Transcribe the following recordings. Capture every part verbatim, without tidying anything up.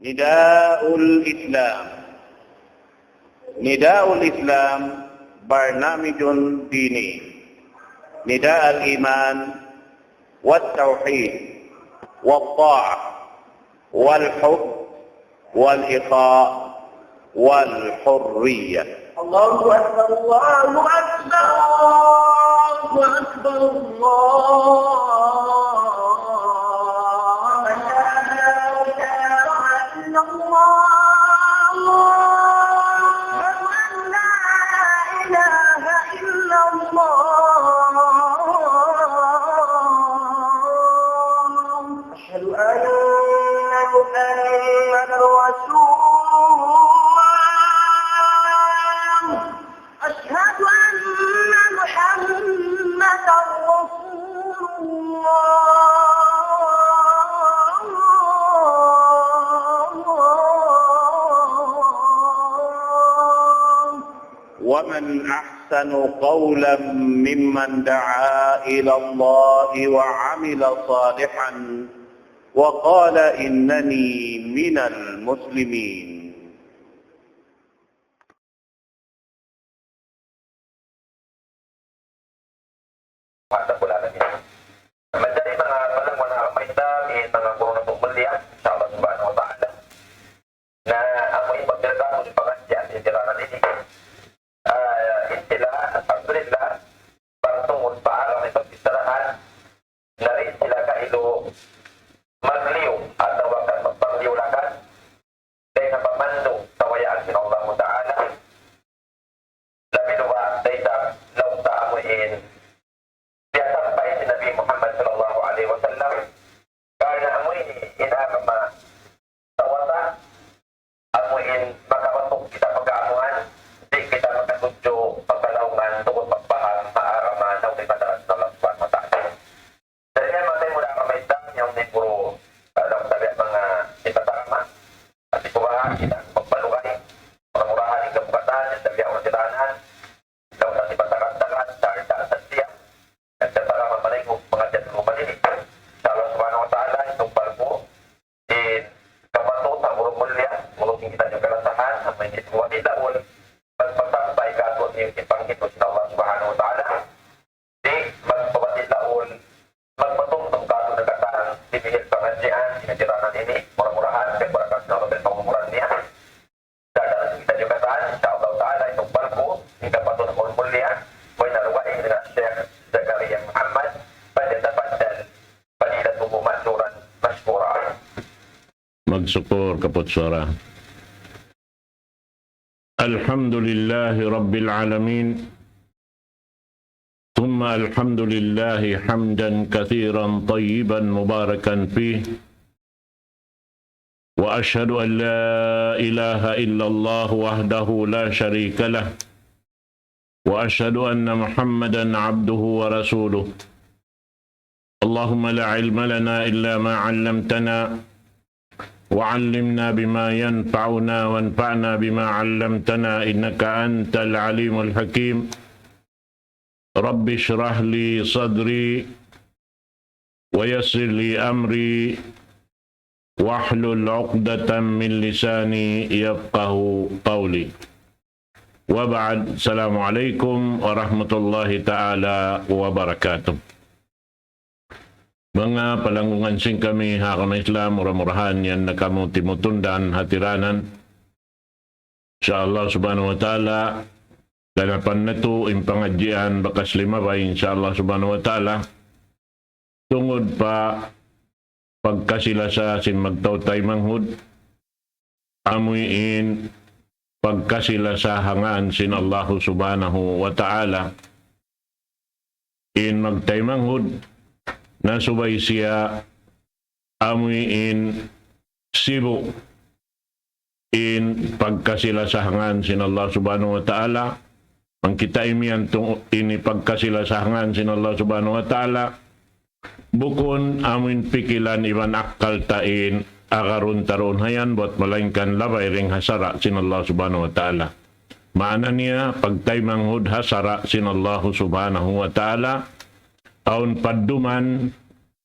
نداء الإسلام. نداء الإسلام برنامج ديني. نداء الإيمان والتوحيد والطاعة والحب والإخاء والحرية. الله أكبر، الله أكبر، الله أكبر، الله أكبر. أشهد أن لا إله إلا الله. أشهد أن لا إله إلا الله. أشهد أن محمدا رسول الله. أشهد أن محمدا رسول الله. ومن أحسن قولا ممن دعا إلى الله وعمل صالحا وقال إنني من المسلمين. Mata pula na niya. Manjari manga palang wala kamay ta, in manga kuruna pagmulia, insya Allah subhanahu wa ta'ala. Na amu in pagdala mu di pangadji' in tiranan ini. Ah, in sila, alhamdulillah, bang tungud pa alam in pagbicharahan, na di' sila kailu magliyu atawa kan magpangliyu-lakan, dayn ha pamandu' kabayaan sin Allahu Ta'ala. Labi duwa, dayn ha laung ta amu in piyasampay sin Nabi Muhammad sallallahu alayhi wasallam. Karna' amu ini in agama sawata, amu in makabatuk kita pagkaamuan, di' kita makatudju pagkalaungan tungud pagpaham ha agama na ulay madaras na Allah Subhanahu wa Ta'ala. Dayn ha manga taymanghud ku ha agama Islam, yaun in guru, ah, daw tabi' manga hipatagama, hati ku baha' kita magpalugay, mura-murahan in kabugatan, in tabi' ha urjitanan, daw ta hipatagad-tagad, sa' kita sa siya, nagtatagama malayngug, manga jat rupa ini. Insya Allah Subhanahu wa Ta'ala, in tumpal ku, in kapatut ha guru mulliya, guru in kita niyu kalasahan, amu in di' ku wati' laul, magpasampay kātu' niyu in panghindu' sin Allah Subhanahu wa Ta'ala. Di' magpawati' laul, magpatumtum kātu' na katan, dihil pangadjian, in tiranan ini, mura-murahan, kay barakat sin Allah, in pangumuran niya. Dadan kita niyu katan, insya Allah Ta'ala, in tumpal ku, in kapatut ha guru mulliya, way na dugaing nila Sheikh Zakaria Muhammad, فليتفضل فضيلته مأجورا مشكورا. Magsukul kaput suwara. الحمد لله رب العالمين. ثم الحمد لله حمدا كثيرا طيبا مباركا فيه. وأشهد أن لا إله إلا الله وحده لا شريك له. وأشهد أن محمدا عبده ورسوله. اللهم لا علم لنا إلا ما علمتنا، وعلمنا بما ينفعنا، وانفعنا بما علمتنا، إنك أنت العليم الحكيم. رب اشرح لي صدري، ويسر لي أمري، واحلل عقدة من لساني يفقهوا قولي. وبعد، السلام عليكم ورحمة الله تعالى وبركاته. Manga palanggungan sin kami ha agama Islam, mura-murahan yan na kamu timutundan ha tiranan. Insya Allah Subhanahu wa Ta'ala, ganapan natu' in pangadjian bakas limabay, insya Allah Subhanahu wa Ta'ala. Tungud pa pagkasi-lasa sin magtau taymanghud, amu in pagkasi-lasa ha ngan sin Allahu Subhanahu wa Ta'ala. In magtaymanghud, na subay siya amu in sibu' in pagkasi-lasa ha ngan sin Allah Subhanahu wa Ta'ala. Bang kita imiyan tung ini pagkasi-lasa ha ngan sin Allah Subhanahu wa Ta'ala, bukun amu in pikilan iban akkal ta in agarun ta duun ha yan buwat malaingkan labay dayn ha sara' sin Allah Subhanahu wa Ta'ala. Maana niya, pagtaymanghud ha sara' sin Allah Subhanahu wa Ta'ala, awn padduman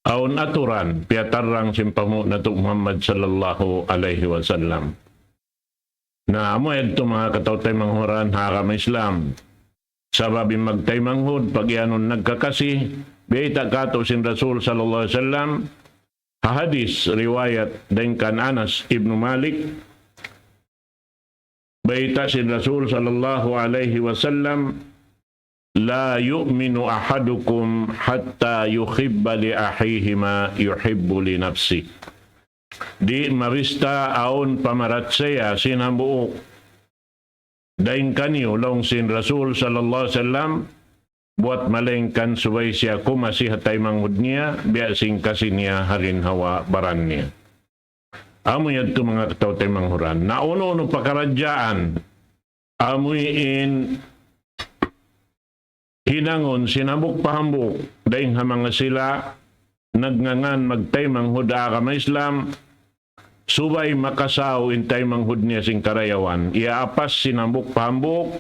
awn aturan, piyatarrang sin panghu' natu' Muhammad sallallahu alayhi wasallam. Na amu yadtu manga kataw-taymanghuran ha agama Islam. Sabab in magtaymanghud, pagiyanun nagkakasi, biyayta' katu' sin Rasul sallallahu alayhi wasallam, ha hadis riwayat dayn kan Anas ibn Malik, bayta' sin Rasul sallallahu alayhi wasallam, لا يؤمن أحدكم حتى يحب لأخيه ما يحب لنفسه. Di' mabista awn pamarachaya sin hambuuk dayn kaniyu, laung sin Rasul sallallahu alayhi wasallam, buwat malaingkan subay siya kumasi ha taymanghud niya, biya' sin kasi niya ha ginhawa-baran niya. Amu yadtu manga kataw-taymanghuran. Na unu-unu pakaradjaan, amu in hinangun sin hambuuk pa hambuuk, dayn ha manga sila nagngangan magtaymanghud ha agama Islam, subay makasaw in taymanghud niya sin karayawan. Iyaapas sin hambuuk pa hambuuk,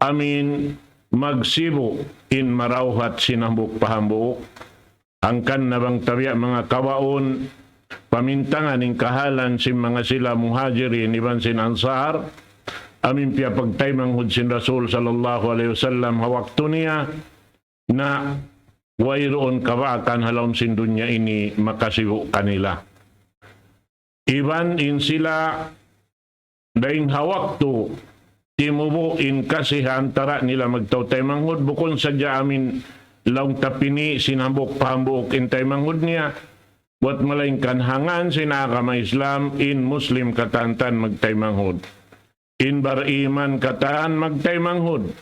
amuin magsibu' in marawhat sin hambuuk pa hambuuk. Hangkan na bang tabiya' manga kawaun, pamintangan in kahalan sin manga sila Muhajirin iban sin Ansar, amuin piyapagtaymanghud sin Rasul sallallahu alayhi wasallam ha waktu niya, na wayruun kabaakan ha lawm sin dunya ini makasibu' kanila. Iban in sila dayn ha waktu timubu' in kasi ha antara' nila magtaw taymanghud, bukun sadja amuin laung ta pini' sin hambuuk pa hambuuk in taymanghud niya, buwat malaingkan ha ngan sin agama Islam, in Muslim katan-katan magtaymanghud. In bariman katan magtaymanghud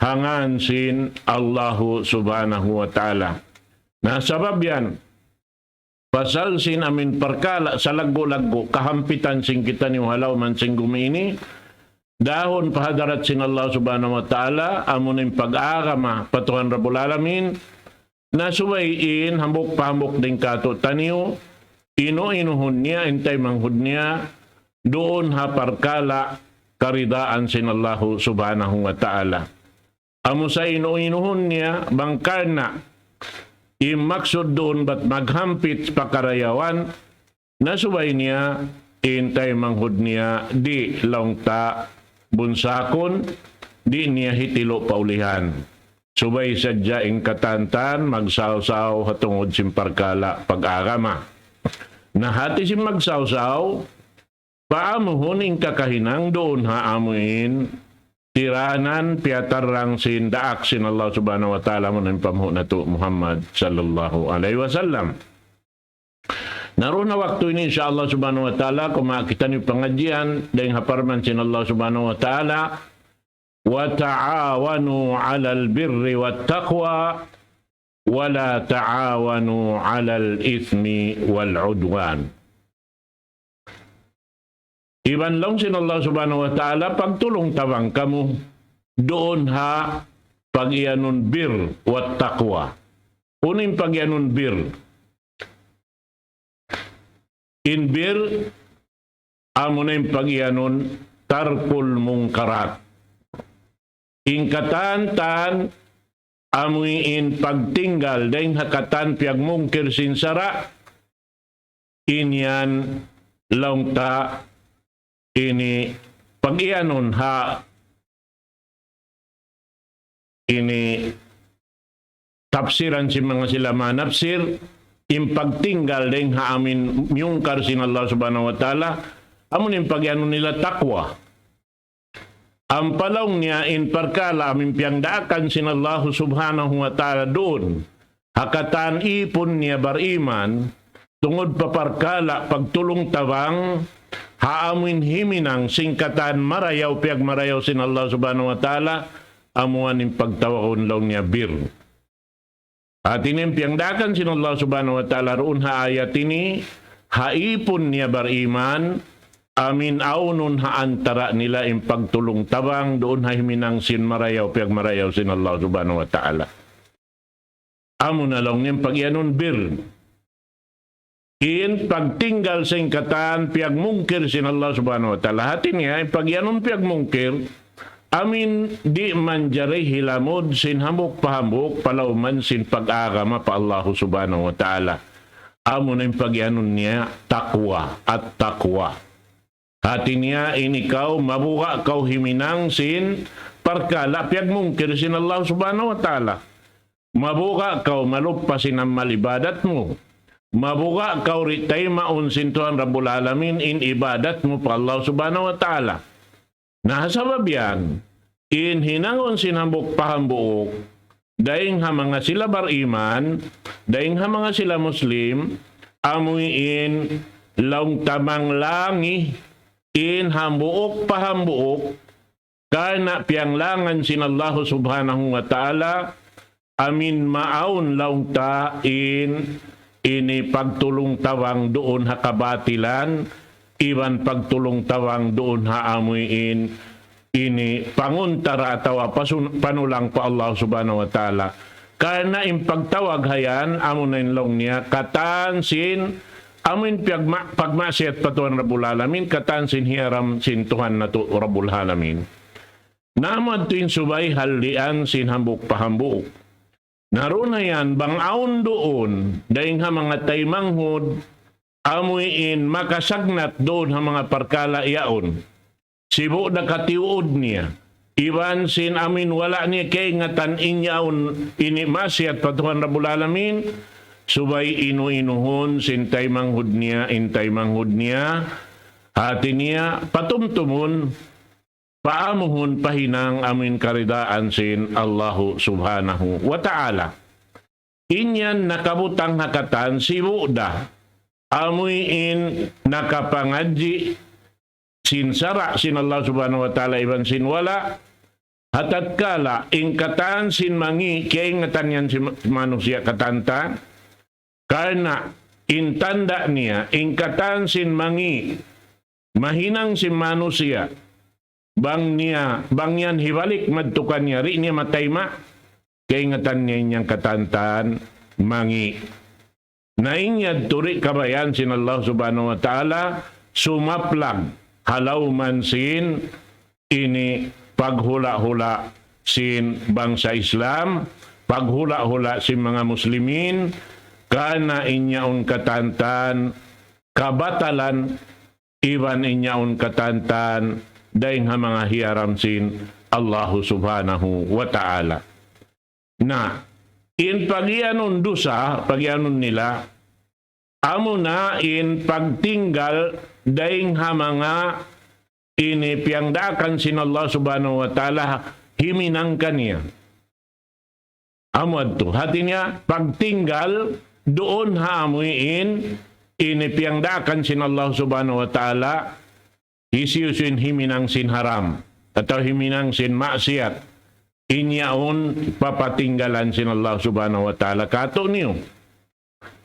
ha ngan sin Allahu Subhanahu wa Ta'ala. Na sabab yan, pasal sin amuin parkala' salaggu'-laggu' kahampitan sin kitaniyu ha lawm sin gumi ini, dahun pa hadarat sin Allah Subhanahu wa Ta'ala, amuna in pag-agama pa Tuhan Rabbul Alamin, na subay in hambuuk pa hambuuk dayn kātu'niyu, inu-inuhun niya in taymanghud niya, duun ha parkala' karidaan sin Allahu Subhanahu wa Ta'ala. Amu sa inu-inuhun niya, bang karna' in maksud duun bat maghampit pa karayawan, na subay niya in taymanghud niya di' laung ta bunsakun, di' niya hitilu' pa ulihan. Subay sadja in katan-katan magsawsaw ha tungud sin parkala' pag-agama. Na hati sin magsawsaw, paamuhun in kakahinang duun ha amuin tiranan piyatarrang sin daak sin Allah Subhanahu wa Ta'ala, amuna in panghu' natu' Muhammad sallallahu alayhi wasallam. Na duun ha waktu ini, insya Allah Subhanahu wa Ta'ala, kumawa' kitaniyu pangadjian dayn ha parman sin Allah Subhanahu wa Ta'ala, وتعاونوا على البر والتقوى ولا تعاونوا على الإثم والعدوان. Iban laung sin Allah Subhanahu wa Ta'ala, pagtulung-tabang kamu duun ha pagiyanun bir wa taqwa. Unu in pagiyanun bir? In bir, amuna in pagiyanun tarkul munkarat. In katan-katan amuin pagtinggal dayn ha katan piyagmungkir sin sara', in yan laung ta ini pagiyanun ha ini tafsiran sin manga sila manafsir, in pagtinggal dayn ha amuin miyungkar sin Allah Subhanahu wa Ta'ala, amuna in pagiyanun nila taqwa. Ampa laung niya in parkala' amuin piyagdaakan sin Allah Subhanahu wa Ta'ala duun ha katan ipun niya bariman, tungud pa parkala' pagtulung-tabang, ha amuin himinang sin katan marayaw piyagmarayaw sin Allah Subhanahu wa Ta'ala, amuin pagtawagun laung niya bir. Hati niya in piyagdaakan sin Allah Subhanahu wa Ta'ala duun ha ayat ini, ha ipun niya bariman, amuin awnun ha antara' nila in pagtulung-tabang duun ha himinang sin marayaw piyagmarayaw sin Allah Subhanahu wa Ta'ala. Amuna laung niya in pagiyanun bir. In pagtinggal sin katan piyagmungkir sin Allah Subhanahu wa Ta'ala. Hati niya, in pagiyanun piyagmungkir, amin di' manjari hilamud sin hambuuk pa hambuuk pa lawm sin pag-agama pa Allahu Subhanahu wa Ta'ala. Amu na in pagiyanun niya taqwa, at-taqwa. Hati niya in ikaw, mabuga' kaw himinang sin parkala' piyagmungkir sin Allah Subhanahu wa Ta'ala. Mabuga' kaw maluppa sin amal ibadat mu. Mabuga' kaw di' taymaun sin Tuhan Rabbul Alamin in ibadat mu pa Allah Subhanahu wa Ta'ala. Na sabab yan, in hinangun sin hambuuk pa hambuuk, dayn ha manga sila bariman, dayn ha manga sila Muslim, amuin laung ta manglangi, in hambuuk pa hambuuk, karna' piyanglangan sin Allahu Subhanahu wa Ta'ala, amin maawn laung ta in ini pagtulung-tabang duun ha kabatilan, iban pagtulung-tabang duun ha amuin ini panguntara atawa pasun-, panulang pa Allah Subhanahu wa Ta'ala. Karna' in pagtawag ha yan, amu na in laung niya, katan sin, amuin piyagma-, pagmaksiyat pa Tuhan Rabbul Alamin, katan sin hiyaram sin Tuhan natu' Rabbul Alamin. Na amu yadtu in subay hallian sin hambuuk pa hambuuk. Na duun na yan, bang awn duun, dayn ha manga taymanghud, amuin makasagnat duun ha manga parkala' yaun. Sibu' da katiuud niya. Iban sin amuin wala' niya kaingatan in yaun ini maksiyat pa Tuhan Rabbul Alamin, subay inu-inuhun sin taymanghud niya, in taymanghud niya, hati niya, patumtumun, paamuhun pa hinang amuin karidaan sin Allahu Subhanahu wa Ta'ala. In yan nakabutang ha katan sibu' da, amuin nakapangadji' sin sara' sin Allah Subhanahu wa Ta'ala iban sin wala', ha tatkala in katan sin mangi' kiyaingatan yan sin ma-, manusiya' katan ta, karna' in tanda' niya, in katan sin mangi', mahinang sin manusiya', bang niya, bang yan hibalik madtu kaniya, di' niya matayma', kaingatan niya in yan katan ta mangi'. Na in yadtu di' kabayaan sin Allah Subhanahu wa Ta'ala, sumaplag ha lawm sin ini paghula'-hula' sin bangsa Islam, paghula'-hula' sin manga Muslimin, karna' in yaun katan ta kabatalan, iban in yaun katan ta dayn ha manga hiyaram sin Allahu Subhanahu wa Ta'ala. Na, in pagiyanun dusa, pagiyanun nila, amu na in pagtinggal dayn ha manga ini piyangdaakan sin Allah Subhanahu wa Ta'ala himinang kaniya. Amu yadtu. Hati niya, pagtinggal duun ha amuin ini piyangdaakan sin Allah Subhanahu wa Ta'ala, hisiyu-siyu in himinang sin haram, atawa himinang sin maksiyat, in yaun papatinggalan sin Allah Subhanahu wa Ta'ala kātu'niyu.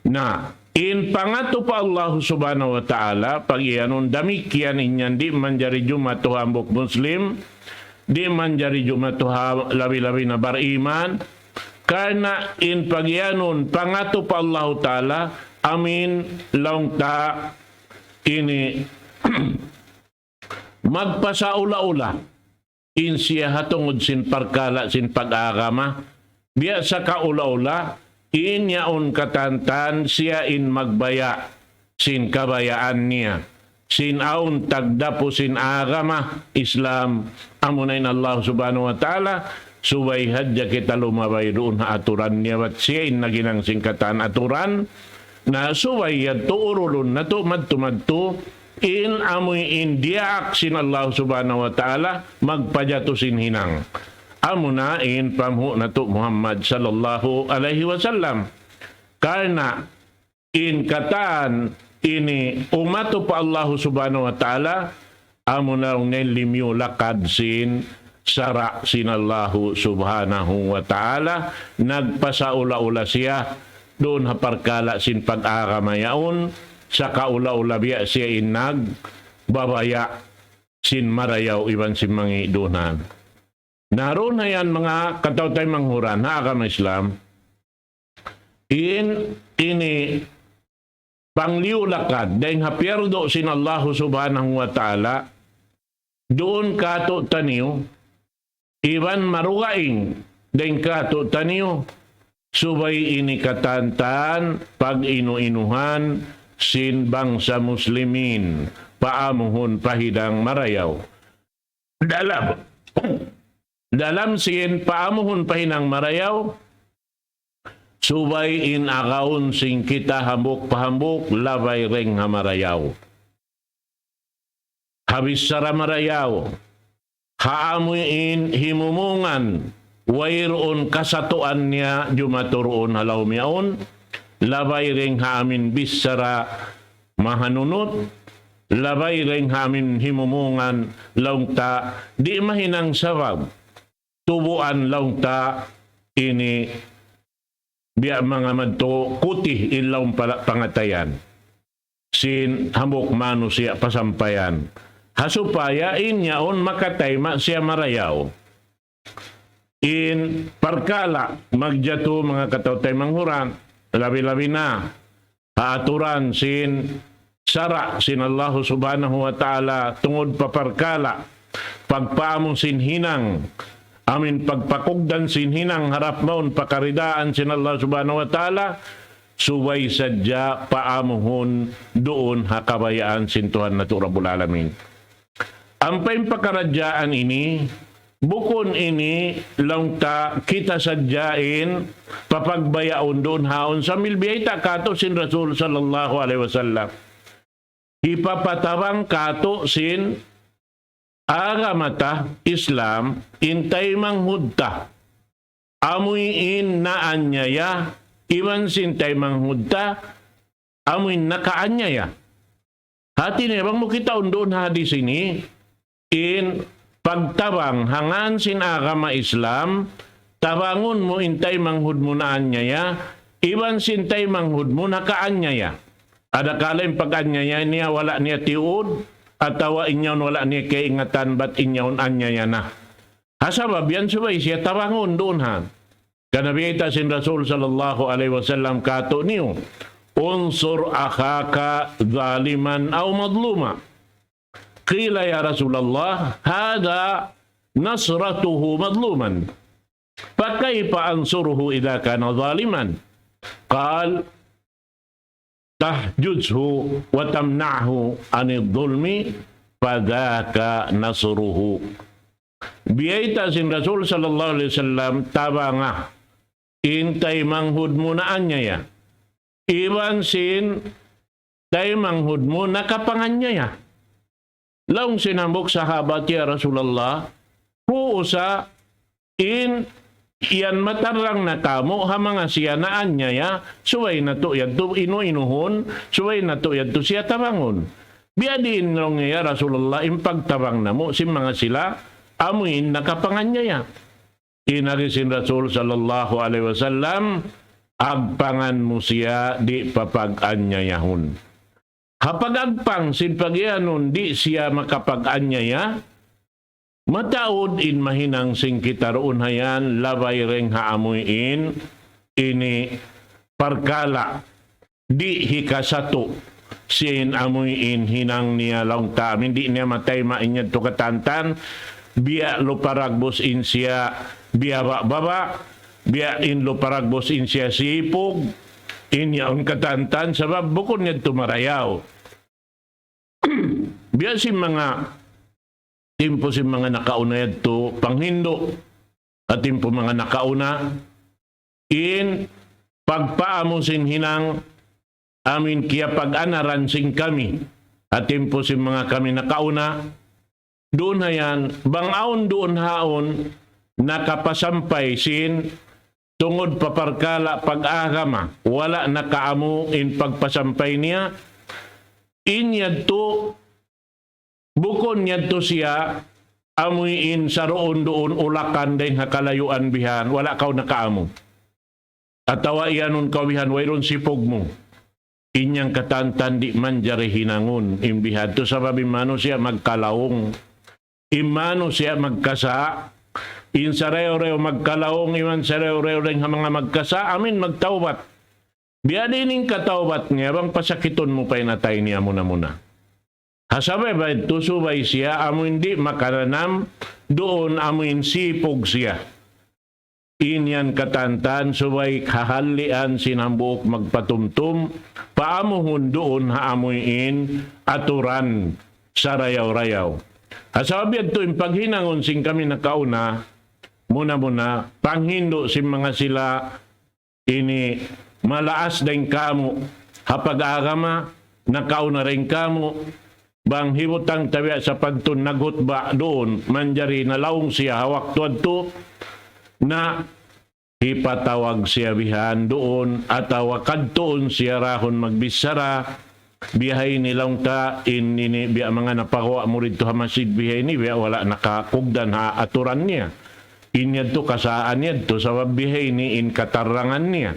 Na, in pangatu pa Allah Subhanahu wa Ta'ala, pagiyanun damikkiyan in yan di' manjari jumatu hambuuk Muslim, di' manjari jumatu ha labi-labi na bariman, karna' in pagiyanun pangatu pa Allah Ta'ala, amuin laung ta ini magpasaula-ula in siya ha tungud sin parkala' sin pag-agama. Biya' sa kaula-ula, in yaun katan ta siya in magbaya' sin kabayaan niya. Sin awn tagdapu sin agama Islam, amu na in Allah Subhanahu wa Ta'ala, subay hadja kita lumabay duun ha aturan niya, bat siya in naghinang sin katan aturan, na subay yadtu urulun natu' madtu-madtu, in amuin diyaak sin Allah Subhanahu wa Ta'ala, magpajatu sin hinang. Amu na in panghu' natu' Muhammad sallallahu alayhi wasallam. Karna' in katan ini umatu pa Allah Subhanahu wa Ta'ala, amu na laung niya in limiyulakad sin sara' sin Allah Subhanahu wa Ta'ala, nagpasaula-ula siya duun ha parkala' sin pag-agama yaun, sakaula-ula biya' siya in nagbabaya' sin marayaw iban sin mangi' duun. Na duun na yan manga kataw-taymanghuran ha agama Islam, in ini pangliyulakad dayn ha piyardu sin Allah Subhanahu wa Ta'ala, duun kātu'niyu, iban marugaing dayn kātu'niyu, subay ini katantan pag-inu-inuhan sin bangsa Muslimin, paamuhun pa hinang marayaw. Dalam, dalam sin paamuhun pa hinang marayaw, subay in agaun sin kita hambuuk pa hambuuk labay dayn ha marayaw. Ha bichara marayaw, ha amu in himumungan, wayruun kasatuan niya jumatu duun ha lawm yaun, labay dayn ha amu in bichara mahanunut, labay dayn ha amu in himumungan laung ta di' mahinang sabab, tubuan laung ta ini biya' manga madtu kuti in lawm pala-, pangatayan sin hambuuk manusiya' pasampayan. Ha supaya in yaun makatayma' siya marayaw. In parkala' magjatu manga kataw-taymanghuran, labi-labi na ha aturan sin sara' sin Allah Subhanahu wa Ta'ala tungud pa parkala' pagpaamu sin hinang, amu in pagpakugdan sin hinang harap mawn pa karidaan sin Allah Subhanahu wa Ta'ala, subay sadja paamuhun duun ha kabayaan sin Tuhan natu' Rabbul Alamin. Ampa in pakaradjaan ini, bukun ini laung ta kita sadja in papagbayaun duun haun, sambil biyayta' kātu' sin Rasul sallallahu alayhi wasallam. Hipapatabang kātu' sin agama ta Islam in taymanghud ta. Amu in naanyaya, iban sin taymanghud ta, amu in nakaanyaya. Hati niya bang mu kitaun duun ha hadis ini, in pagtabang ha ngān sin agama Islam, tabangun mu in taymanghud mu naanyaya, iban sin taymanghud mu nakaanyaya. Adakala in pag-anyaya niya wala' niya tiyuud, atawa in yaun wala' niya kaingatan bat in yaun anyaya na. Ha sabab yan subay siya tabangun duun ha. Karna' biyayta' sin Rasul sallallahu alayhi wasallam kātu'niyu, انصر أخاك ظالما أو مظلوما. قيل يا رسول الله هذا نصرته مظلوما، فكيف أنصره إذا كان ظالما؟ قال تحجزه وتمنعه عن الظلم فذاك نصره. Biyayta' sin Rasul sallallahu alayhi wasallam, tabanga in taymanghud mu naanyaya, iban sin taymanghud mu nakapanganyaya. Laung sin hambuuk sahabat, "Ya Rasulullah, huu sa in yan matarrang na kāmu' ha manga siya naanyaya, subay natu' yadtu inu-inuhun, subay natu' yadtu siya tabangun. Biya' diin laung niya, ya Rasulullah, in pagtabang namu' sin manga sila amu in nakapanganyaya?" In agi sin Rasul sallallahu alayhi wasallam, "Agpangan mu siya, di' papag-anyayahun." Ha pag-agpang sin pagiyanun di' siya makapag-anyaya, mataud in mahinang sin kita duun ha yan, labay dayn ha amu in ini parkala' di' hikasatu' sin amu in hinang niya laung ta, amu in di' niya matayma' in yadtu katantan, biya' luparagbus in siya biyaba'-baba', biya' in luparagbus in siya sipug, in yaun katantan, sabab bukun yadtu marayaw. Biya' sin manga timpu sin manga nakauna yadtu, panghindu', ha timpu manga nakauna, in pagpaamu sin hinang amu in kiyapag-anaran sin kami, ha timpu sin manga kami nakauna, duun ha yan, bang awn duun haun nakapasampay sin tungud pa parkala' pag-agama, wala' nakaamu in pagpasampay niya, in yadtu, bukun yadtu siya amu in saruun duun ulakan dayn ha kalayuan bihan, wala' kaw nakaamu. Atawa iyanun kaw bihan, wayruun sipug mu. In yan katantan di' manjari hinangun in bihan tu sabab in manusiya' magkalaung. In manusiya' magkasa', in sarayaw-rayaw magkalaung, iban sarayaw-rayaw dayn ha manga magkasa', amu in magtawbat. Biya' diin in katawbat niya, bang pasakitun mu pa in atay niya muna-muna. Ha sabab yadtu subay siya amu in di' makananam duun amuin sipug siya. In yan katantan subay kahalian sin hambuuk magpatumtum, paamuhun duun ha amuin aturan sarayaw-rayaw. Ha sabab yadtu in paghinangun sin kami nakauna, muna-muna, panghindu' sin manga sila ini malaas dayn kamu' ha pag-agama, nakauna dayn kamu', bang hibutang tabiya' sapantun naghutba duun, manjari nalaung siya ha waktu yadtu, na hipatawag siya bihan duun, atawa kadtuun siya rahun magbichara, bihaini laung ta, in ini biya' manga napaguwa' mu didtu ha masjid bihaini, biya' wala' nakakugdan ha aturan niya. In yadtu kasaan yadtu, sabab bihaini in katarangan niya.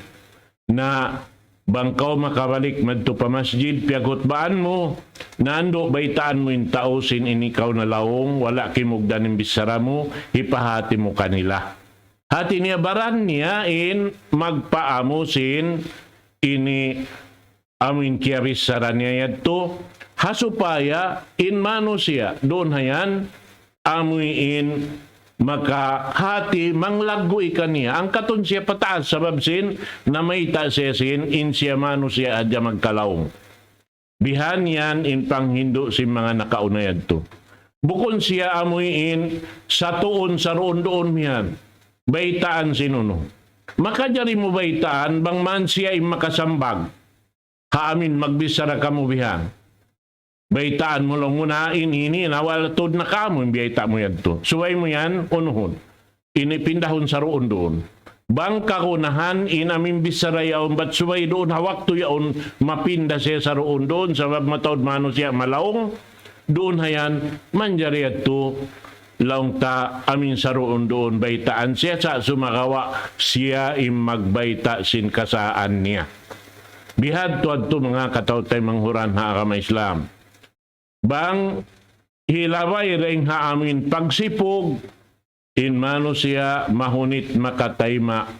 Na bang kaw makabalik madtu pa masjid, piyaghutbaan mu, na andu' baytaan mu in tau sin ini kaw nalaung, wala' kimugdan in bichara mu, hipahati mu kanila. Hati niya baran niya in magpaamu sin ini amuin kiyabichara niya yadtu, ha supaya in manusiya' duun ha yan, amuin makahati manglaggu' kaniya, angkatun siya pataas sabab sin namayta' siya sin in siya manusiya' hadja magkalaung. Bihan yan in panghindu' sin manga nakauna yadtu. Bukun siya amuin satuun saruun-duun miyan baytaan sin unu. Makajari mu baytaan bang man siya in makasambag ha amin magbichara kamu bihan. Baytaan mu laung mu na in ini, na wala' tuud na kamu in biyayta' mu yadtu. Subay mu yan unuhun. Ini pindahun saruun-duun. Bang kagunahan in amin bichara yaun, bat subay duun ha waktu yaun mapinda siya saruun-duun, sabab mataud manusiya' malaung, duun ha yan manjari yadtu laung ta amin saruun-duun baytaan siya sa' sumagawa' siya in magbayta' sin kasaan niya. Bihadtu-hadtu manga kataw-taymanghuran ha agama Islam. Bang hilabay dayn ha amin pagsipug, in manusiya' mahunit makatayma'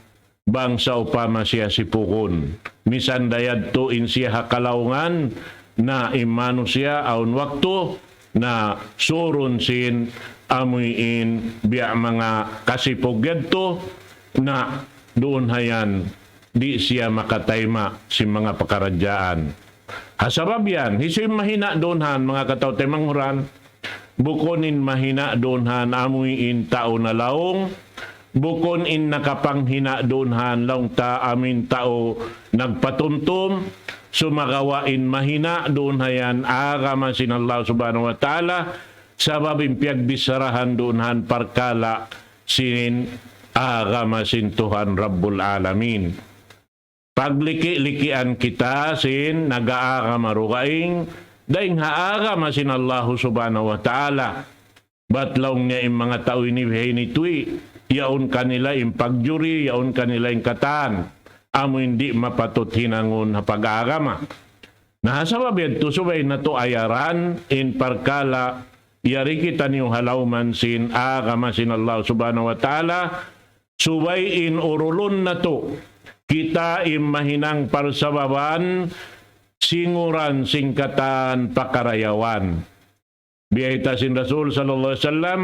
bang sawpama siya sipugun. Misan da yadtu in siya ha kalaungan, na in manusiya' awn waktu na surun sin amuin biya' manga kasipug yadtu, na duun ha yan di' siya makatayma' sin manga pakaradjaan. Ha sabab yan, hisiyu in mahina' duun ha yan, manga kataw-taymanghuran, bukun in mahina' duun ha yan amuin tau nalaung, bukun in nakapanghina' duun ha yan laung ta amuin tau nagpatumtum, sumagawa' in mahina' duun ha yan agama sin Allah Subhanahu wa Ta'ala, sabab in piyagbicharahan duun ha yan parkala' sin agama sin Tuhan Rabbul Alamin. Pagliki-likian kita sin nag-aagama dugaing dayn ha agama sin Allahu Subhanahu wa Ta'ala. Bat laung niya in manga tau ini bihaini tuwi, yaun kanila in pagjuri, yaun kanila in katan, amu in di' mapatut hinangun ha pag-agama. Na ha sabab yadtu subay natu' ayaran in parkala' yari kitaniyu ha lawm sin agama sin Allah Subhanahu wa Ta'ala, subay in urulun natu', kita in mahinang parsababan, singuran sin katan pakarayawan. Biyayta' sin Rasul sallallahu alayhi wasallam,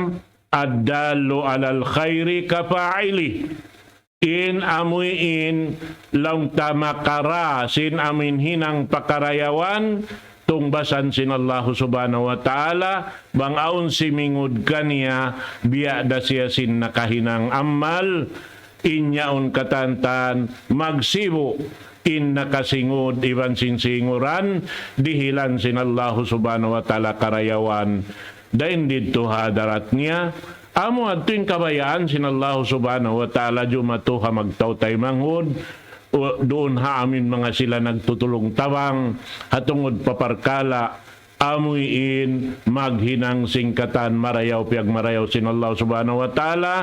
"الدال على الخير كفاعله." In amuin laung ta makara sin amuin hinang pakarayawan, tungbasan sin Allahu Subhanahu wa Ta'ala, bang awn simingud kaniya, biya' da siya sin nakahinang amal, in yaun katantan, magsibu', in nakasingud, iban sin singuran, dihilan sin Allahu Subhanahu wa Ta'ala karayawan, dayn didtu ha hadarat niya, amu yadtu in kabayaan sin Allahu Subhanahu wa Ta'ala jumatu ha magtautaymanghud, u-, duun ha amuin manga sila nagtutulung-tabang, ha tungud pa parkala', amuin maghinang sin katan marayaw piyagmarayaw sin Allah Subhanahu wa Ta'ala,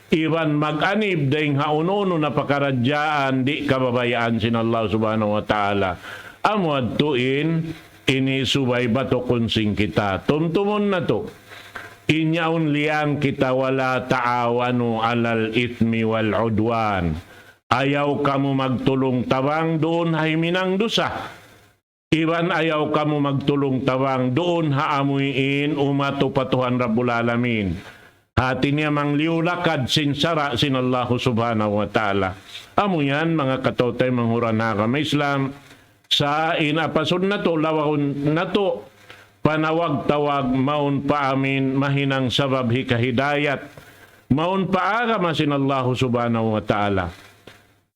iban mag-anib dayn ha unu-unu na pakaradjaan di' kababayaan sin Allah Subhanahu wa Ta'ala. Amu yadtu in ini subay batukun sin kita. Tumtumun natu'. In yaun liyang kita, ولا تعاونوا على الإثم والعدوان. Ayaw kamu magtulung-tabang duun ha himinang dusa. Iban ayaw kamu magtulung-tabang duun ha amuin umatu pa Tuhan Rabbul Alamin. Hati niya mangliyu lakad sin sara' sin Allahu Subhanahu wa Ta'ala. Amu yan, manga kataw-taymanghuran ha agama Islam, sa' in apasud natu', lawahun natu', panawag-tawag mawn pa amin mahinang sabab hikahidayat, mawn pa agama sin Allahu Subhanahu wa Ta'ala.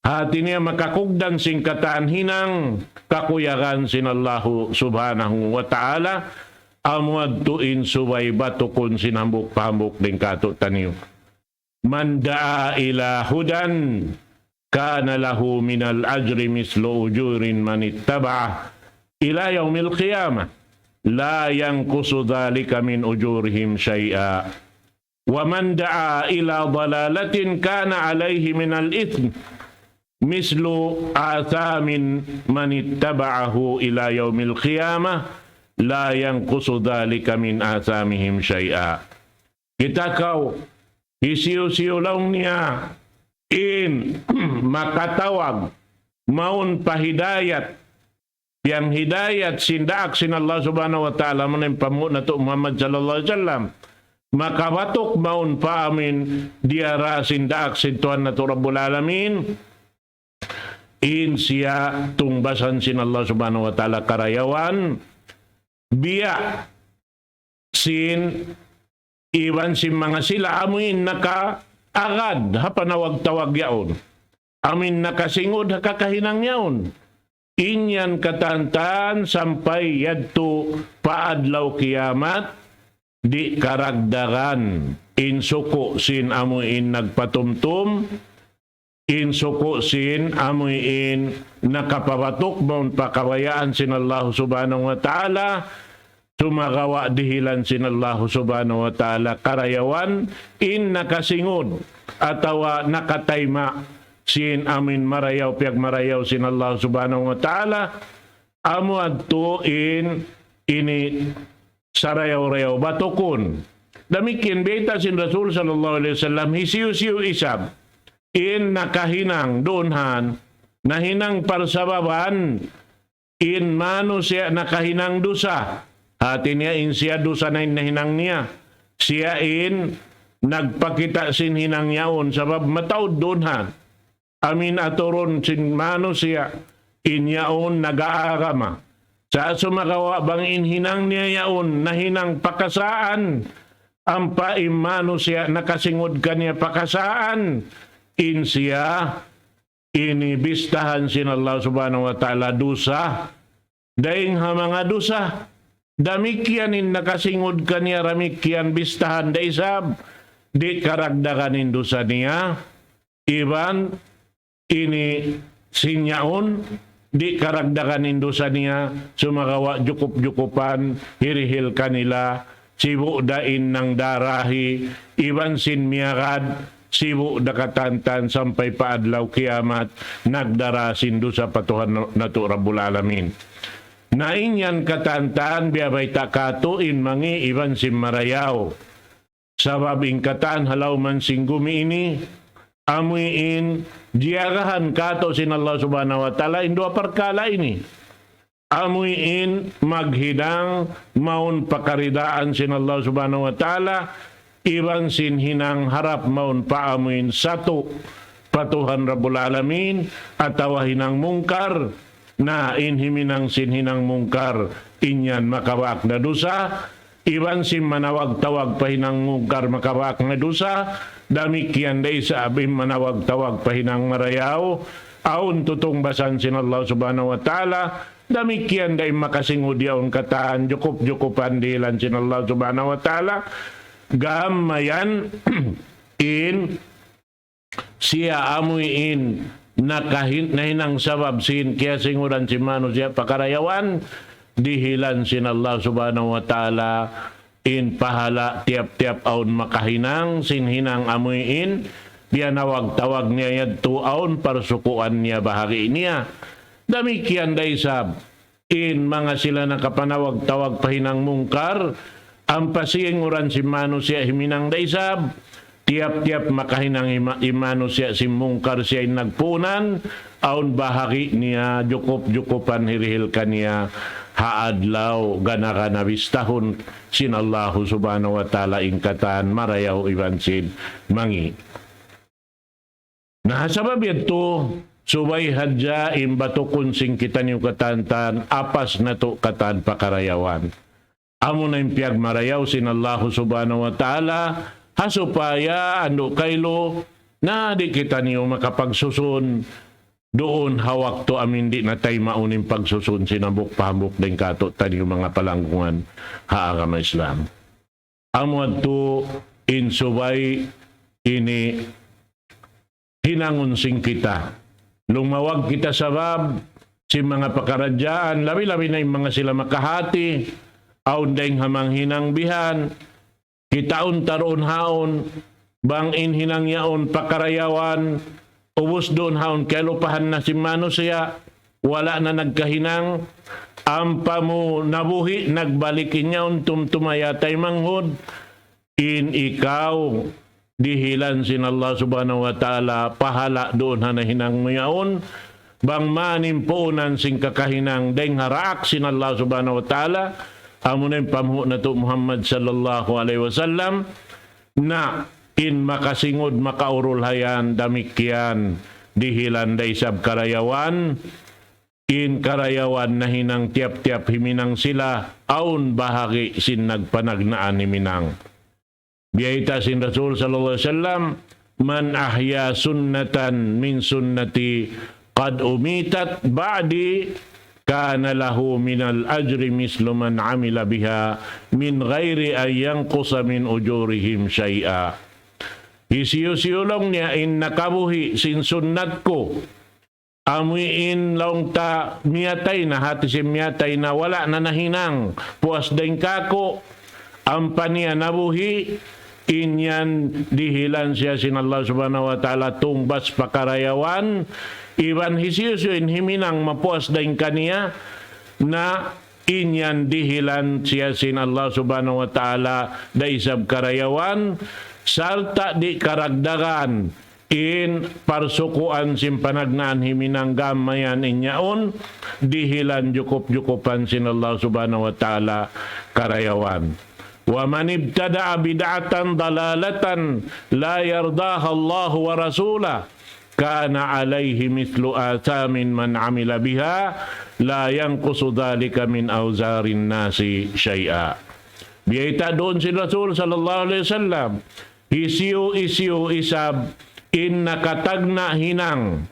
Hati niya makakugdan sin katan hinang kakuyagan sin Allahu Subhanahu wa Ta'ala, amu yadtu in subay batukun sin hambuuk pa hambuuk dayn kātu'niyu. من دعا إلى هدى كان له من الأجر مثل أجور من اتبعه إلى يوم القيامة لا ينقص ذلك من أجورهم شيئا ومن دعا إلى ضلالة كان عليه من الإثم مثل آثام من اتبعه إلى يوم القيامة لا ينقص ذلك من آثامهم شيئا. Kita' kaw, hisiyu-siyu laung niya in makatawag mawn pa hidayat, piyanghidayat sin daak sin Allah Subhanahu wa Ta'ala, amu in panghu' natu' Muhammad sallallahu alayhi wasallam, makabatuk mawn pa amin diyara sin daak sin Tuhan natu' Rabbul Alamin, in siya tungbasan sin Allah Subhanahu wa Ta'ala karayawan, biya' sin iban sin manga sila amuin nakaagad ha panawag-tawag yaun. Amuin nakasingud ha kakahinang yaun. In yan katantan sampay yadtu pa adlaw kiyamat, di' karagdagan in suku' sin amuin nagpatumtum, in suku' sin amuin nakapabatuk mawn pa kabayaan sin Allah Subhanahu wa Ta'ala, sumagawa' dihilan sin Allah Subhanahu wa Ta'ala karayawan in nakasingud atawa nakatayma' sin amuin marayaw, piyagmarayaw sin Allah Subhanahu wa Ta'ala, amu yadtu in ini sarayaw-rayaw batukun. Damikkiyan bayta' sin Rasul sallallahu alayhi wasallam, hisiyu-siyu isab in nakahinang duun han, nahinang parsababan in manusiya' nakahinang dusa. Hati niya in siya dusa na in nahinang niya. Siya in nagpakita' sin hinang yaun sabab mataud duun han. Amuin aturun sin manusiya' in yaun nag-aagama. Sa' sumagawa' bang in hinang niya yaun nahinang pakasaan, ampa in manusiya' nakasingud kaniya pakasaan, in siya ini bistahan sin Allah Subhanahu wa Ta'ala dusa. Dayn ha manga dusa, damikkiyan in nakasingud kaniya damikkiyan bistahan da isab, di' karagdagan in dusa niya, iban ini sin yaun, di' karagdagan in dusa niya, sumagawa' jukup-jukupan, hirihil kanila, sibu' da in nangdarahi, iban sin miyagad, sibu' da katantan sampay pa adlaw kiyamat, nagdara sin dusa pa Tuhan natu' Rabbul Alamin. Na in yan katantan, biyabayta' katu' in mangi' iban sin marayaw. Sabab in katan ha lawm sin gumi ini, amuin jiyagahan katu' sin Allah Subhanahu wa Ta'ala in duwa parkala' ini. Amuin maghinang mawn pa karidaan sin Allah Subhanahu wa Ta'ala, iban sin hinang harap mawn pa amuin satu pa Tuhan Rabbul Alamin, atawa hinang mungkar, na in himinang sin hinang mungkar, in yan makabaak na dusa, iban sin manawag-tawag pa hinang mungkar makabaak na dusa, damikkiyan da isab in manawag-tawag pa hinang marayaw, awn tutungbasan sin Allah Subhanahu wa Ta'ala, damikkiyan da in makasingud yaun katan, jukup-jukupan dihilan sin Allah Subhanahu wa Ta'ala, gam mayan in siya amuin nakahin-, nahinang sabab sin kiyasinguran sin manusiya' pa karayawan, dihilan sin Allah Subhanahu wa Ta'ala in pahala' tiyap-tiyap awn makahinang sin hinang amuin piyanawag-tawag niya yadtu awn parsukuan niya bahagi' niya. Damikkiyan da isab in manga sila nakapanawag-tawag pa hinang mungkar, ampa siya in uran sin manusiya' himinang da isab, tiyap-tiyap makahinang ima-, in manusiya' sin mungkar siya in nagpuunan, awn bahagi' niya, jukup-jukupan hirihil kaniya, ha adlaw gana-gana bistahun sin Allahu Subhanahu wa Ta'ala in katan marayaw iban sin mangi'. Na ha sabab yadtu, subay hadja in batukun sin kitaniyu katan-katan, apas natu' katan pakarayawan. Amuna in piyagmarayaw sin Allahu Subhanahu wa Ta'ala, ha supaya andu' kailu, na di' kitaniyu makapagsusun duun ha waktu amin di' na taymaun in pagsusun sin hambuuk pa hambuuk dayn kātu'niyu manga palanggungan ha agama Islam. Amu yadtu in subay ini hinangun sin kita. Lumawag kita sabab sin manga pakaradjaan, labi-labi na in manga sila makahati, awn dayng ha manghinang bihan, kitaun ta duun haun, bang in hinang yaun pakarayawan, ubus duun haun kalupahan na sin manusiya', wala' na nagkahinang, ampa mu nabuhi', nagbalik in yaun tumtuma yatay manghud, in ikaw, dihilan sin Allah Subhanahu wa Ta'ala, pahala' duun ha nahinang mu yaun, bang man in puunan sin kakahinang dayng ha daak sin Allah Subhanahu wa Ta'ala, amuna in panghu' natu' Muhammad sallallahu alayhi wasallam, na in makasingud makaurul hayan damikkiyan dihilan da isab karayawan, in karayawan nahinang tiyap-tiyap himinang sila, awn bahagi' sin nagpanagnaan himinang. Biyayta' sin Rasul sallallahu alayhi wasallam, من أحيا سنة من سنتي قد أميتت بعدي كان له من الأجر مثل من عمل بها من غير أن ينقص من أجورهم شيئا. Hisiyu-siyu laung niya in nakabuhi' sin sunnat ku, amu in laung ta miyatay na, hati sin miyatay na, wala' na nahinang puas dayn kāku', ampa niya nabuhi', in yan dihilan siya sin Allah Subhanahu wa Ta'ala tungbas pakarayawan, iban hisiyu-siyu in himinang mapuas dayn kaniya, na in yan dihilan siya sin Allah Subhanahu wa Ta'ala da isab karayawan, sarta' di' karagdagan in parsukuan sin panagnaan himinang gam mayan in yaun, dihilan jukup-jukupan sin Allah Subhanahu wa Ta'ala karayawan. ومن ابتدع بدعة ضلالة لا يرضاها الله ورسوله كان عليه مثل آثام من عمل بها لا ينقص ذلك من أوزار الناس شيئا. Biyayta' duun sin Rasul sallallahu alayhi wasallam, hisiyu-siyu isab in nakatagna' hinang,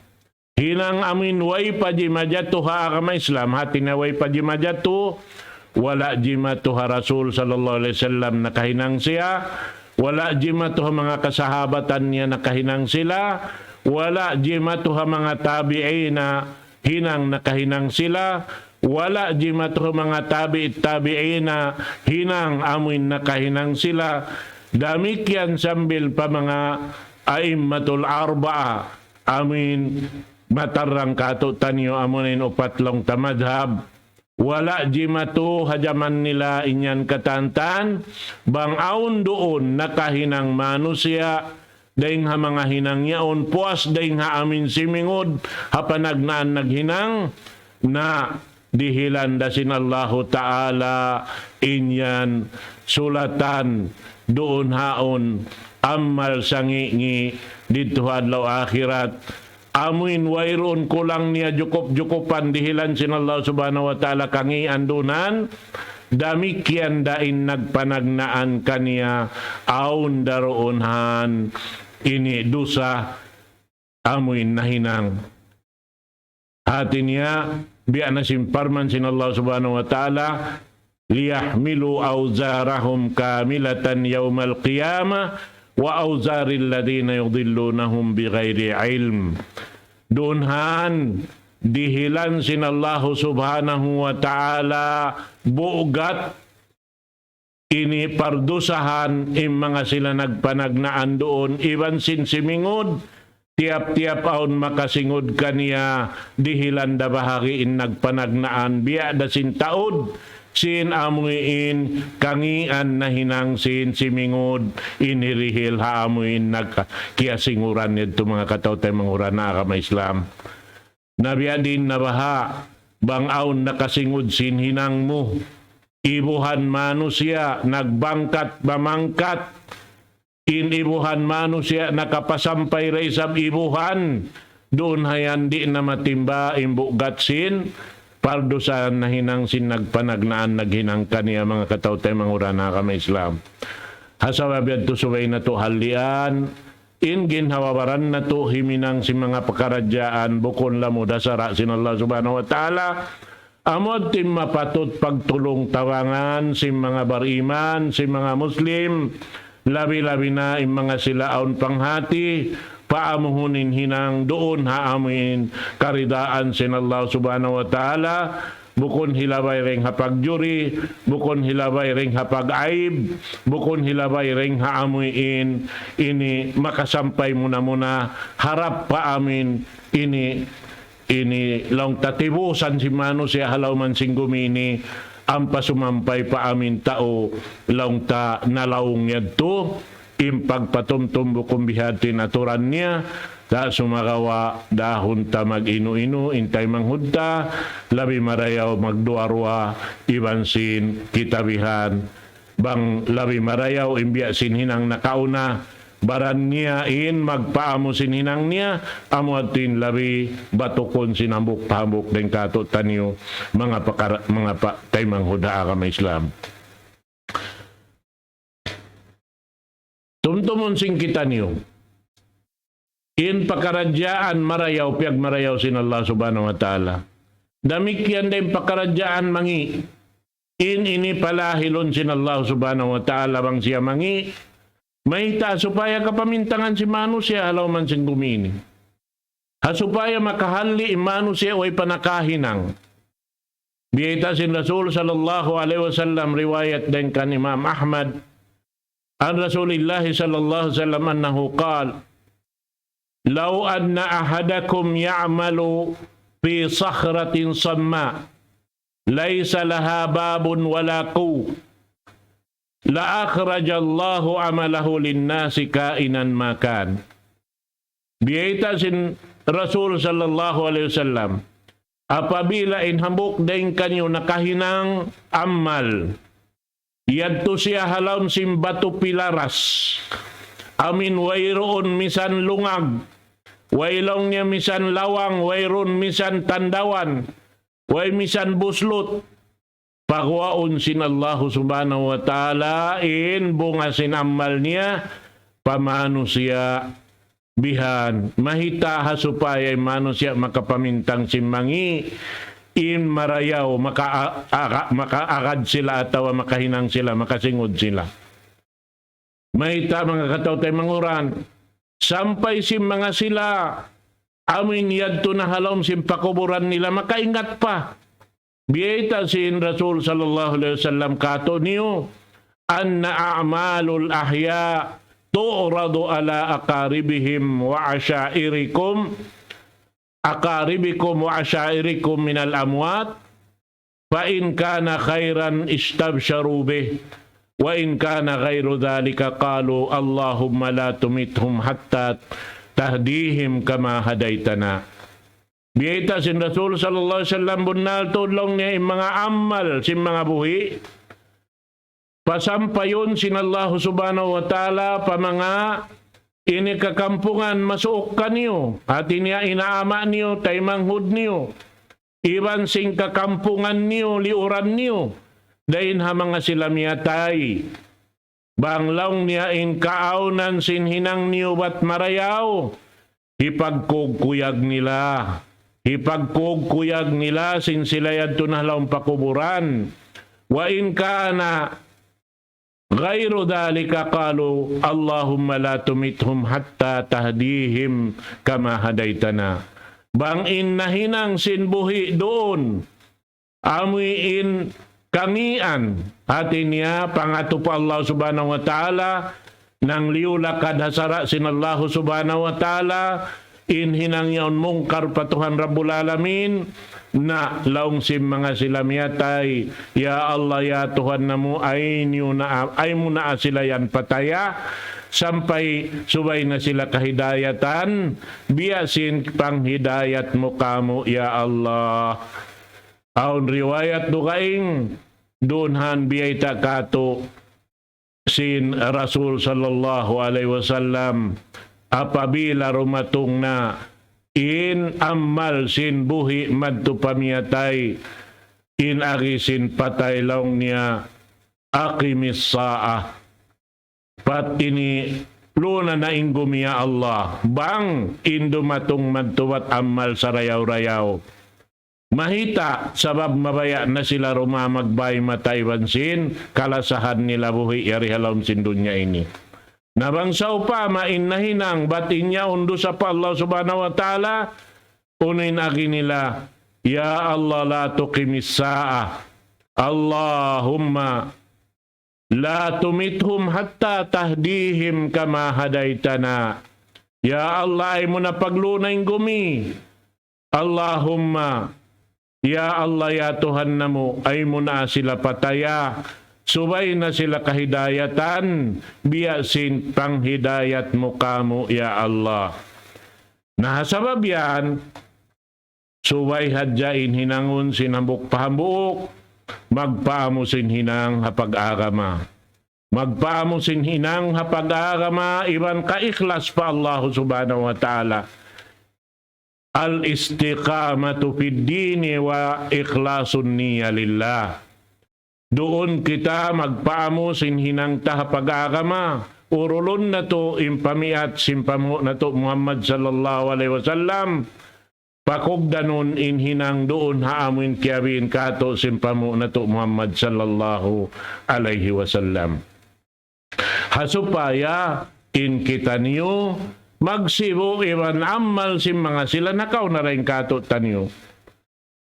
hinang amin way pa jimatu ha agama Islam, hati niya way pa jimatu, wala' jimatu ha Rasul sallallahu alayhi wasallam nakahinang siya, wala' jimatu ha manga kasahabatan niya nakahinang sila, wala' jimatu ha manga tabi'ina hinang nakahinang sila, wala' jimatu ha manga tabi'it tabi'ina hinang amuin nakahinang sila, damikkiyan sambil pa manga a'immatul arba'a, amuin matarrang kātu'niyu amuna in upat laung ta madhab, wala' jimatu ha jaman nila in yan katan-katan, bang awn duun nakahinang manusiya', dayng ha manga hinang yaun, puas dayng ha amin simingud ha panagnaan naghinang, na dihilan da sin Allahu Ta'ala in yan sulatan duun haun amal sangi'-ngi' didtu ha adlaw akhirat. Amuin wayruun kulang niya, jukup-jukupan dihilan sin Allah Subhanahu wa Ta'ala kangīan duun, damikkiyan da in nagpanagnaan kaniya, awn da duun han ini dusa amuin nahinang. Hati niya, biya' na sin parman sin Allah Subhanahu wa Ta'ala, ليحملوا أوزارهم كاملة يوم القيامة وأوزار الذين يضلونهم بغير علم. Duun han, dihilan sin Allahu Subhanahu wa Ta'ala bugat ini pardusahan in manga sila nagpanagnaan duun, iban sin simingud, tiyap-tiyap awn makasingud kaniya, dihilan da bahagi' in nagpanagnaan, biya' da sin taud, sin amuin kangīan nahinang sin simingud, in hirihil ha amuin nagkiyasinguran yadtu manga kataw-taymanghuran ha agama Islam. Na biya' diin na baha', bang awn nakasingud sin hinang mu, ibuhan manusiya', nagbangkat, mamangkat, in ibuhan manusiya' nakapasampay da isab ibuhan, duun hayan di' na matimba in bugat sin pardusahan nahinang sin nagpanagnaan naghinang kaniya, manga kataw-taymanghuran ha agama Islam. Ha sabab yadtu subay natu' hallian, in ginhawa-baran natu' himinang sin manga pakaradjaan bukun lamud ha sara' sin Allah Subhanahu wa Ta'ala, amu yadtu in mapatut pagtulung-tabangan sin manga bariman, sin manga Muslim, labi-labi na in manga sila awn panghati, paamuhun in hinang duun ha amuin karidaan sin Allah Subhanahu wa Ta'ala, bukun hilabay dayn ha pagjuri, bukun hilabay dayn ha pag-aib, bukun hilabay dayn ha amuin ini makasampay muna-muna harap pa amuin ini, ini laung ta tibusan sin manusiya' ha lawm sin gumi ini, ampa sumampay pa amuin tau laung ta nalaung yadtu, in pagpatumtum bukun biya' ha yan in aturan niya, ta sumagawa' dahun ta mag-inu-inu, in taymanghud ta, labi marayaw magduwa-ruwa, iban sin kitabihan, bang labi marayaw in biya' sin hinang nakauna, baran niya in magpaamu sin hinang niya, amu yadtu in labi batukun sin hambuuk pa hambuuk dayn kātu'niyu, manga pakara-, manga pa-, taymanghud ha agama Islam. Tumtumun sin kitaniyu in pakaradjaan marayaw, piyagmarayaw sin Allah Subhanahu wa Ta'ala. Damikkiyan da in pakaradjaan mangi'. In ini palahilun sin Allah Subhanahu wa Ta'ala bang siya mangi', mayta' supaya kapamintangan sin manusiya' ha lawm sin gumi ini. Ha supaya makahalli' in manusiya' way pa nakahinang. Biyayta' sin Rasul sallallahu alayhi wasallam, riwayat dayn kan Imam Ahmad, عن رسول الله صلى الله عليه وسلم أنه قال: لو أن أحدكم يعمل في صخرة صماء ليس لها باب ولا قوة لأخرج الله عمله للناس كائنا ما كان. Biyayta' sin Rasul sallallahu alayhi wasallam, apabila in hambuuk dayn kaniyu nakahinang amal, yadtu siya ha lawm sin batu pilaras, amuin wayruun misan lungag, way laung niya misan lawang, wayruun misan tandawan, way misan buslut, paguwaun sin Allahu Subhanahu wa Ta'ala in bunga sin amal niya pa manusiya' bihan. Mayta'? Ha supaya in manusiya' makapamintang sin mangi', in marayaw, maka-, aga-, makaagad sila atawa makahinang sila, makasingud sila. Mayta', manga kataw-taymanghuran? Sampay sin manga sila, amuin yadtu na ha lawm sin pakuburan nila, makaingat pa. Biyayta' sin Rasul sallallahu alayhi wasallam kātu'niyu, أن أعمال الأحياء تعرض على أقاربهم وعشائركم، أقاربكم وعشائركم من الأموات، فإن كان خيرا استبشروا به، وإن كان غير ذلك قالوا اللهم لا تمتهم حتى تهديهم كما هديتنا. Biyayta' sin Rasul sallallahu alayhi wasallam, bunnal tuud laung niya in manga amal sin manga buhi', pasampayun sin Allahu Subhanahu wa Ta'ala pa manga ini kakampungan masuuk kaniyu, hāti niya in ama' niyu, taymanghud niyu, iban sin kakampungan niyu, liyuran niyu, dayn ha manga sila miyatay. Bang laung niya in kaawnan sin hinang niyu bat marayaw, hipagkugkuyag nila. Hipagkugkuyag nila sin sila yadtu na ha lawm pakuburan. وإن كان غير ذلك قالوا اللهم لا تمتهم حتى تهديهم كما هديتنا. Bang in nahinang sin buhi' duun, amuin kangīan, hāti niya pangatu pa Allah Subhanahu wa Ta'ala, nangliyu lakad ha sara' sin Allah Subhanahu wa Ta'ala, in hinang yaun mungkar pa Tuhan Rabbul Alamin, na laung sin manga sila miyatay, "Ya Allah, ya Tuhan namu', ay niyu na, ay mu na sila yan pataya, sampay subay na sila kahidayatan, biya' sin panghidayat mu kāmu', ya Allah." Awn riwayat dugaing, duun han biyayta' katu' sin Rasul sallallahu alayhi wasallam, apabila dumatung na in amal sin buhi' madtu pa miyatay, in agi sin patay laung niya, أقم الساعة. Bat ini luna na in gumi ya Allah, bang in dumatung madtu bat amal sarayaw-rayaw. Mahita', sabab mabaya' na sila duma magbay mata iban sin kalasahan nila buhi' yari ha lawm sin dunya ini. Na bang sawpama in nahinang bat in yaun dusa pa Allah Subhanahu wa Ta'ala, unu in agi nila, يا الله لا تقم الساعة، اللهم لا تمتهم حتى تهديهم كما هديتنا. Ya Allah, ayaw mu na pagluna in gumi. Allahumma, ya Allah, ya Tuhan namu', ayaw mu na sila pataya, subay na sila kahidayatan, biya' sin panghidayat mu kāmu', ya Allah. Na ha sabab yan, subay hadja in hinangun sin hambuuk pa hambuuk, magpaamu sin hinang ha pag-agama. Magpaamu sin hinang ha pag-agama, iban kaikhlas pa Allah Subhanahu wa Ta'ala. الاستقامة في الدين وإخلاص النية لله. Duun kita magpaamu sin hinang ta ha pag-agama, urulun natu' in pamiat sin panghu' natu' Muhammad sallallahu alayhi wasallam, pakugdanun in hinang duun ha amuin kiyabiin katu' sin panghu' natu' Muhammad sallallahu alayhi wasallam. Ha supaya in kitaniyu magsibu' iban amal sin manga sila nakauna dayn katu'taniyu.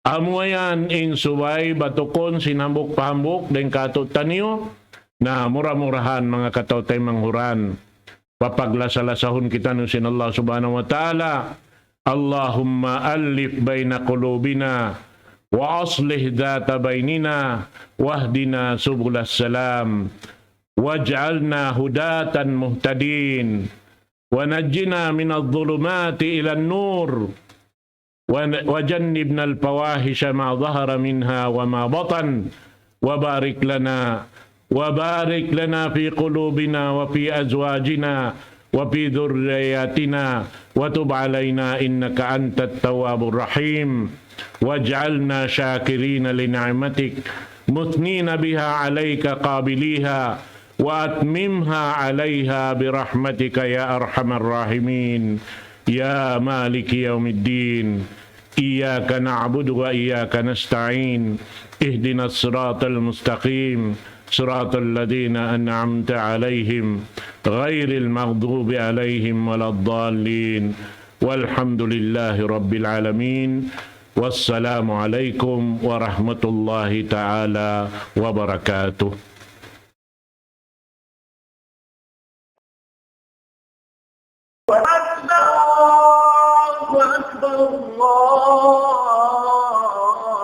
Amu yan in subay batukun sin hambuuk pa hambuuk dayn katu'taniyu, na mura-murahan manga kataw-taymanghuran, papaglasa-lasahun kitaniyu sin Allah Subhanahu wa Ta'ala. اللهم ألف بين قلوبنا وأصلح ذات بيننا واهدنا سبل السلام واجعلنا هداة مهتدين ونجنا من الظلمات إلى النور ون-، وجنبنا الفواحش ما ظهر منها وما بطن وبارك لنا وبارك لنا في قلوبنا وفي أزواجنا وفي ذرياتنا وتب علينا إنك أنت التواب الرحيم واجعلنا شاكرين لنعمتك مثنين بها عليك قابليها وأتممها عليها برحمتك يا أرحم الراحمين يا مالك يوم الدين إياك نعبد وإياك نستعين اهدنا الصراط المستقيم صراط الذين أنعمت عليهم غير المغضوب عليهم ولا الضالين والحمد لله رب العالمين والسلام عليكم ورحمة الله تعالى وبركاته. الله أكبر، الله أكبر، الله أكبر.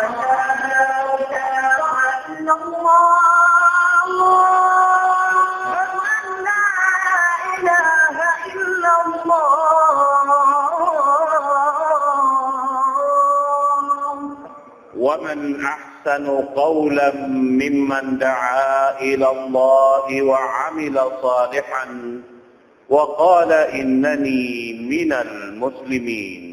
أشهد أن لا إله إلا الله. أشهد أن لا إله إلا الله. ومن أحسن قولا ممن دعا إلى الله وعمل صالحا وقال إنني من المسلمين.